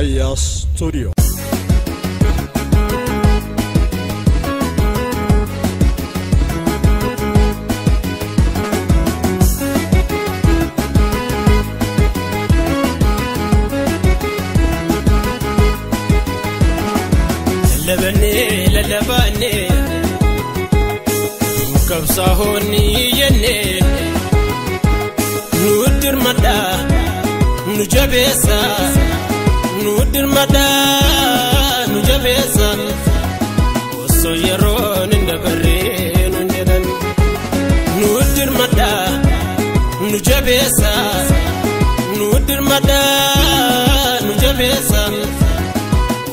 Raayyaa Studio. Lallabannee lallabannee qabsaa'oonni jennee nu dirmadhaa nu jabeessa nu dirmadhaa nu jabeessa osoo yeroon hin dabarree nu jedhan nu dirmadhaa nu jabeessa nu dirmadhaa nu jabeessa.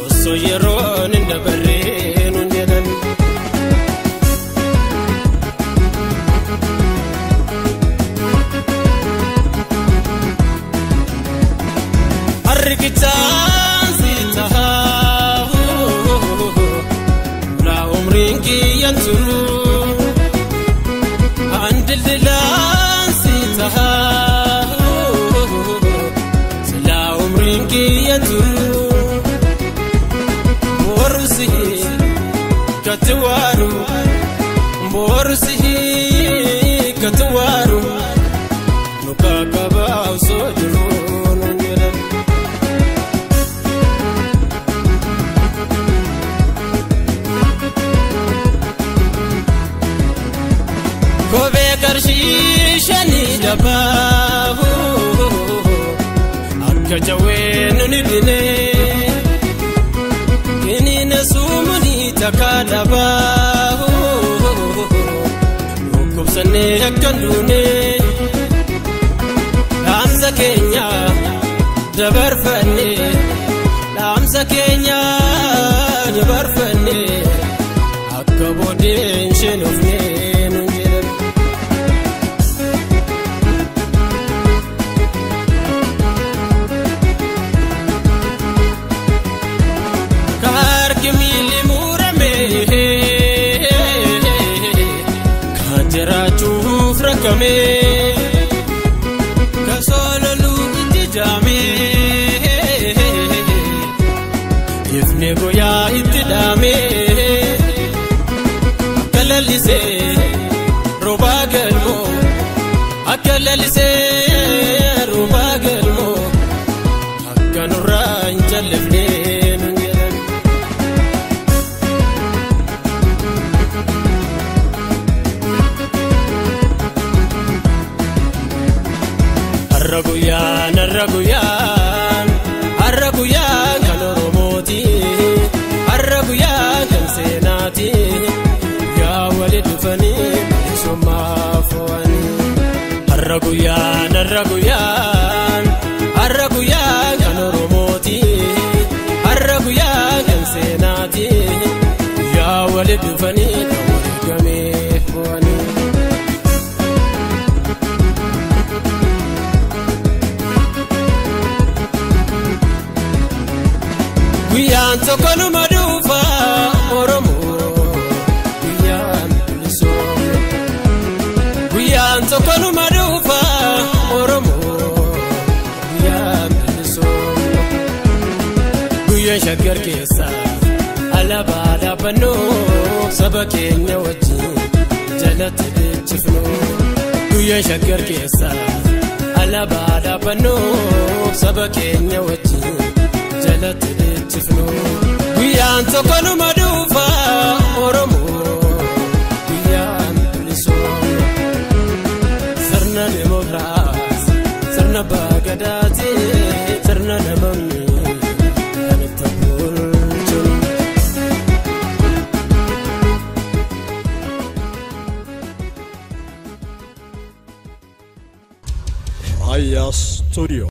Osoo yeroon hin dabarree nu jedhan. Harkichaan si tahaa laa umriin kiyyaan turu handildilaan si tahaa laa umriin kiyyaan turu. Katuwaru, borusihi katuwaru, nukakaba usojuru nunjera. Kobe karshi shani dabahu, akkajawe nunibine. Sumuni takadabaa dhukkubsannee akka duune dhaamsa keenya dabarfanne dhaamsa keenya dabarfanne akka booddeen isheen ofne nu jedhan. Jiraachuuf rakkame kasololuu itti jaame ifni guyyaa itti dhaame akka lallisee roobaa galmoo akka lallisee roobaa galmoo akka nurraa hin jallifne. Har'a guyyaan, har'a guyyaan kan Oromooti, har'a guyyaan kan seenaati, yaa waliin dhufanii bilisummaa fo'anii. Har'a guyyaan, har'a guyyaan, har'a guyyaan kan Oromooti, har'a guyyaan kan seenaati, yaa waliin dhufanii kan waliigamee fo'anii. Guyyaan tokko numa dhufa Oromoo guyyaan bilisoomne. Guyyaan tokko numa dhufa Oromoo guyyaan bilisoomne. Guyyaan shaggar keessa alaabaa dhaabbannu saba keenya wajjin jalatti dhichifnu. Guyyaan shaggar keessa alaabaa dhaabbannu saba keenya wajjin jalatti dhichifnu. Guyyaan tokko numa dhufa Oromoo guyyaan bilisoomne. Sirna dimookiraasii sirna baagadaati sirna namni kan itti bulchinu. Raayyaa Studio.